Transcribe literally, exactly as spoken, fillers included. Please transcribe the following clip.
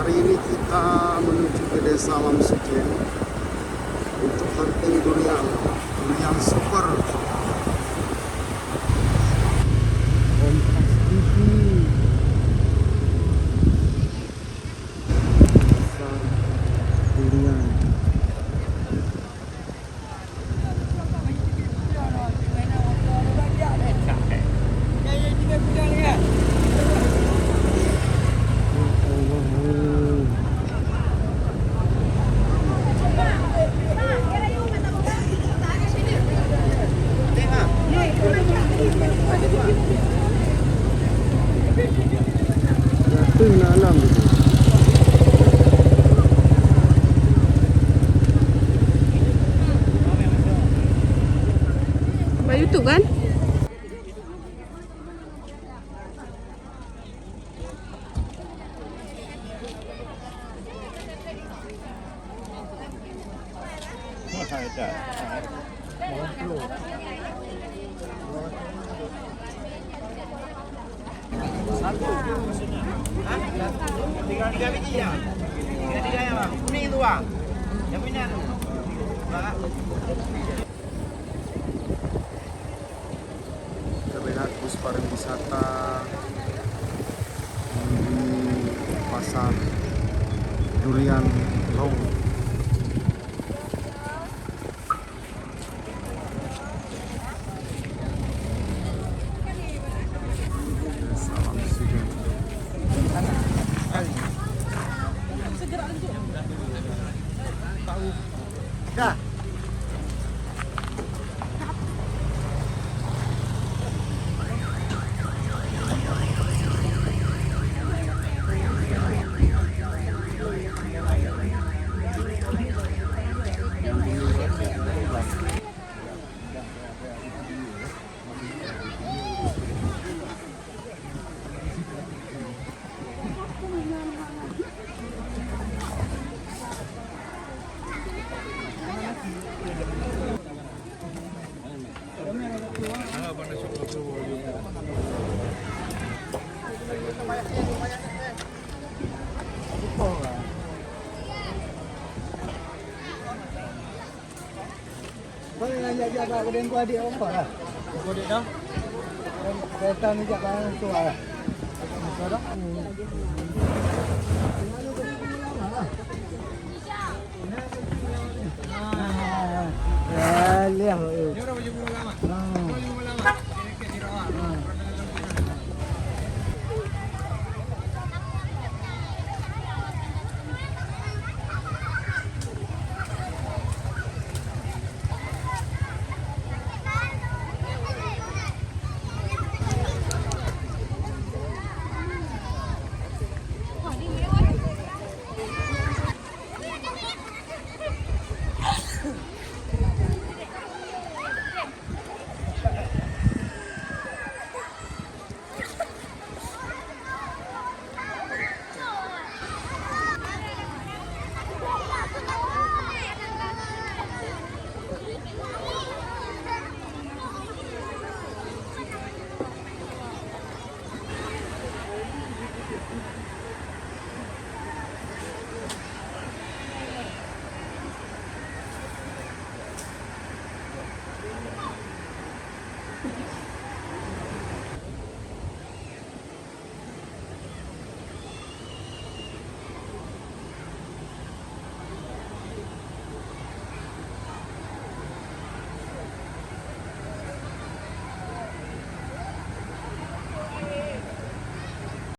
Hari ini kita menuju ke Desa Lamsujen untuk hunting durian, durian super. Kompas T V. Pasar durian. Jatuh na alam gitu. Ba YouTube kan? Tiga, tiga biji ya. Tiga, tiga ya, Bang. Kuning tu, Bang. Yang punya tu. Terlihat bus pariwisata di Pasar Durian Long. Salam sejahtera. Dah. Kau yang ajak-ajak kat kedai kau adik apa lah? Kau adik dah? Kereta ni jak barang tu lah. Kau dah?